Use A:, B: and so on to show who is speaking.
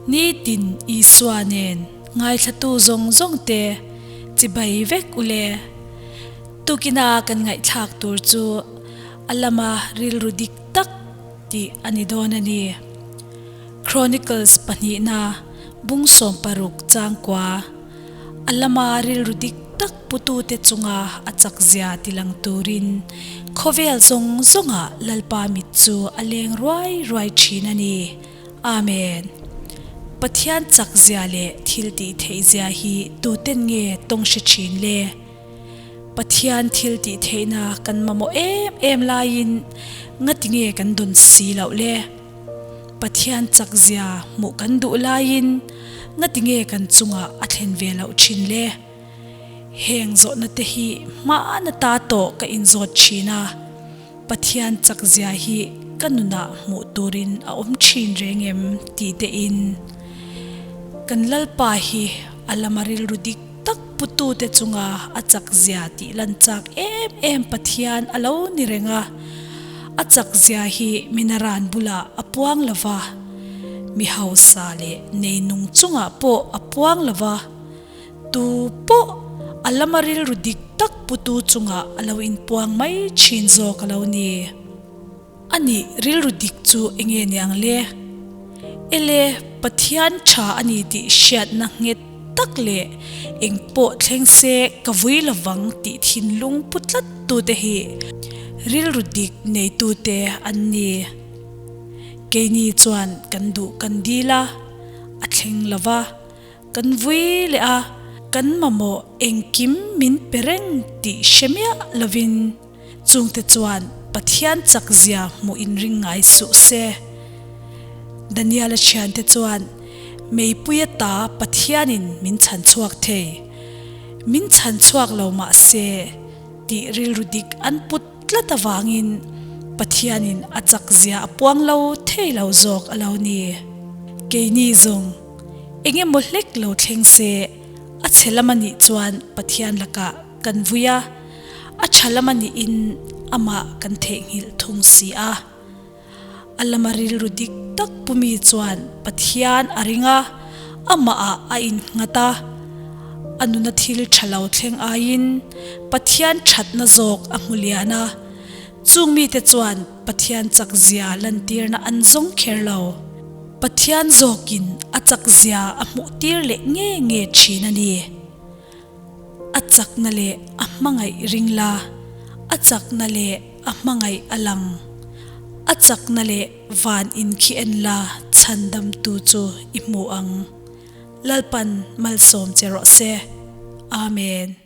A: Nitin Isua nen ngaithlatu zawng zawng te chibai vek u le. Tukina kan ngaihthlak tur chu a lama rilru dik tak tih a ni dawn a ni. Chronicles pahnihna bung 16 changkua a lama rilru dik tak putute chunga a chakzia tilang turin khawvel zawng zawngah Lalpa mit chu a leng ruai ruai thin a ni. Amen. Pathian chakzia leh thil tih theihzia hi tuten nge tawng hre thin le? Pathian thil tih theihna kan mamawh em em laiin ngati nge kan dawn si loh le? Pathian chakzia hmuh kan duh laiin ngati nge kan chungah a thlen ve loh thin le? Heng zawhna te hi hmana ta tawh ka inzawt thin a, Pathian chakzia hi ka nunah hmuh turin a awm thin reng em tih te in kan Lalpa hi a lama rilru dik tak putute chunga a chakzia tih lan chak em em Pathian a lo ni reng a, a chakzia hi minaran bulah a puang lo va, mi hausa leh neinung chungah pawh a puang lo va, tu pawh a lama rilru dik tak putu chungah a lo inpuang mai thin zawk a lo ni. A nih, rilru dik chu enge niang le? Ele, Pathian tha a ni tih hriatna nghet tak leh eng pawh thleng se ka vui lovang tih thinlung pu tlat tute hi rilru dik neitute an ni. Keini chuan kan duh kan dil a, a thleng lova, kan vui leh a, kan mamawh engkim min pe reng tih hre miah lovin, Chungte chuan Pathian chakzia hmuh inring ngai suh se. Daniel-a thiante chuan, Meipui ata Pathianin min chhan chhuak thei. Min chhan chhuak lo mah se, tih rilru dik an put tlat avangin Pathianin a chakzia a puang lo thei lo zawk a lo ni. Keini zawng, eng emaw hlek lo thleng se, a chhe lam a nih chuan Pathian lakah kan vui a. A tha lam a niin amah kan theihnghilh thung si a. A lama rilru dik tak pumi chuan Pathian a ring a, amahah a innghat a. A nuna thil tha lo thleng aiin Pathian thatna zawk a hmu lian a. Chung mite chuan Pathian chakzia lantirna an zawng kher lo. Pathian zawkin a chakzia a hmuhtir leh nge nge thin a ni. A chakna leh a hmangaih ring la, a chakna leh a hmangaih a lang. A chakna leh van in khi en la chhandamtu chu i hmu ang. Lalpan malsawm che rawh se. Amen.